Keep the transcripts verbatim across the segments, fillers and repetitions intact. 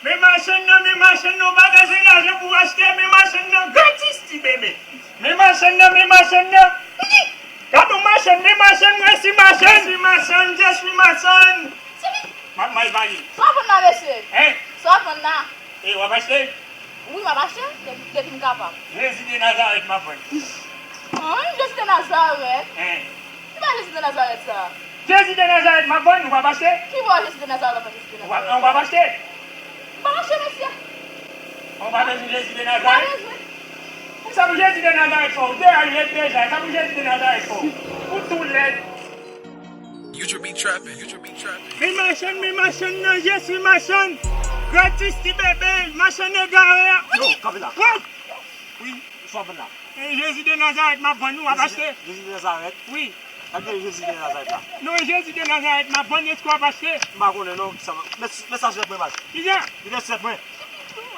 Men machann nan, men machann nan, ou pa bezwen lajan pou w achte, men machann nan gratis, ti bebe. Men machann nan, men machann nan. Gade yon machann, men machann, mèsi machann. Mèsi machann, je suis machann. M ap mal pale. Sa w ap vann la, mesye? Hein? Sa w ap vann la? E, w ap achte? Wi, m ap achte, depi, depi m kapab. Jezi de Nazarèt m ap vann. An, Jezi de Nazarèt? Hein? Ki bagay Jezi de Nazarèt sa? Jezi de Nazarèt m ap vann, ou p ap achte? Ki bò Jezi de Nazarèt ap vann Jezi de Ou p ap, Nazarèt? Ou p ap achte? M p ap achte, mesye. Ou pa bezwen Jezi de M pa Nazarèt? Bezwen. Sa pou Jezi de Nazarèt fè w? Ou deyò ret deja, sa pou Jezi de Nazarèt fè w? Ou tou lèd. Future be trapping. Future be trapping. Men machann, men machann nan, je suis machann. Gratis ti bebe, machann egare a. Yo, kanpe la. Wè! Wi, sa w ap vann la? E Jezi de Nazarèt m ap vann, ou ap Jezi de, achte? Jezi de Nazarèt? Wi. Gade Jezi de Nazarèt la. Non, e Jezi de Nazarèt m ap vann, èske w ap achte? M pa konnen non, sa va. Met, met sa sou tèt mwen, baz. Kijan? Met sa sou tèt mwen.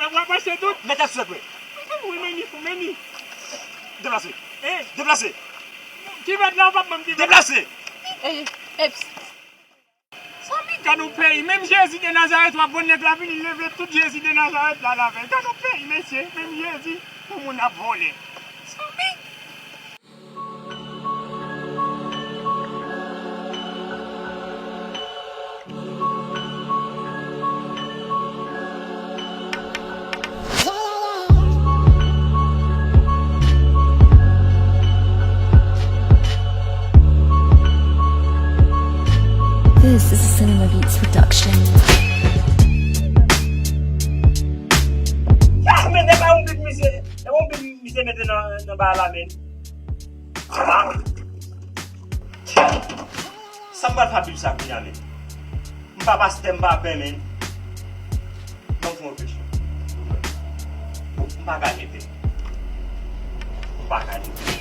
W ap achte tout? Met sa sou tèt mwen. Wi, men ni fou, men ni. Deplase. E? Deplase. Ki vèt la, ou p ap ban m ki vèt? Deplase. E, eps. Sanmi, gad yon peyi, menm Jezi de Nazarèt w ap vann, nèg la vini leve tout Jezi de Nazarèt la lavèy. Gad yon peyi, mesye, menm Jezi, yon moun ap vòlè. Sanmi. This is a Cinema Beats production. Ah, men se pa yon bib misye, se yon bib misye mete nan, nan bagay la, men. Ah! Sa m pral fè ak bib sa kounye a, men? M pa pastè, m pa pè, men. Ban m fè yon kesyon. M pa ka gen pè. M pa ka gen pè.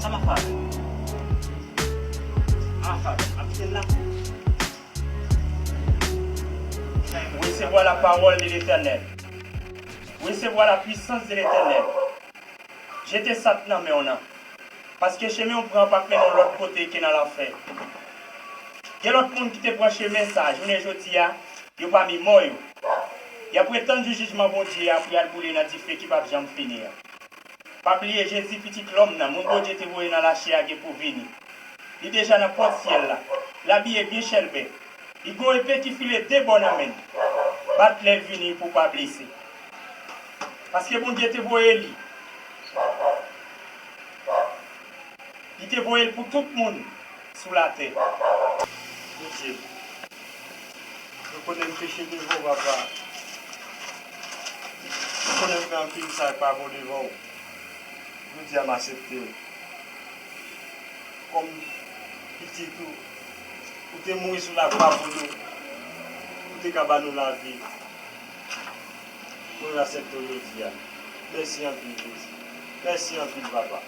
Sa m ap fè avè l? M ap fè avè l. M ap kite l la. Resevwa la parole de l'Éternel. Resevwa la puissance de l'Éternel. Jete sa k nan men w nan. Paske chemen w pran p ap mennen w lòt kote ke nan lanfè. Gen lòt moun ki te pran chemen sa a, jounen jodi a, yo pami mò yo. Y ap ret tann jou jijman Bondye a pou y al boule nan dife ki p ap janm fini an. Pa bliye, Jezi, Pitit lòm nan, moun Bondye te voye nan lachè a, gen pou vini. Li deja nan pòt syèl la. L abiye byen chèlbè. Li gon epe ki file de bò nan men l. Bat lè l vini pou w pa blese. Paske Bondye te voye li. Li te voye l pou tout moun sou latè. Bondye, mwen konnen m peche devan w, Papa. Mwen konnen m fè anpil sa k pa bon devan w. Jodi a, m aksepte w kòm pitit ou. Ou te mouri sou lakwa pou nou. Ou te ka ba nou lavi. Mwen aksepte w jodi a. Mèsi anpil, Jezi. Mèsi anpil, Papa.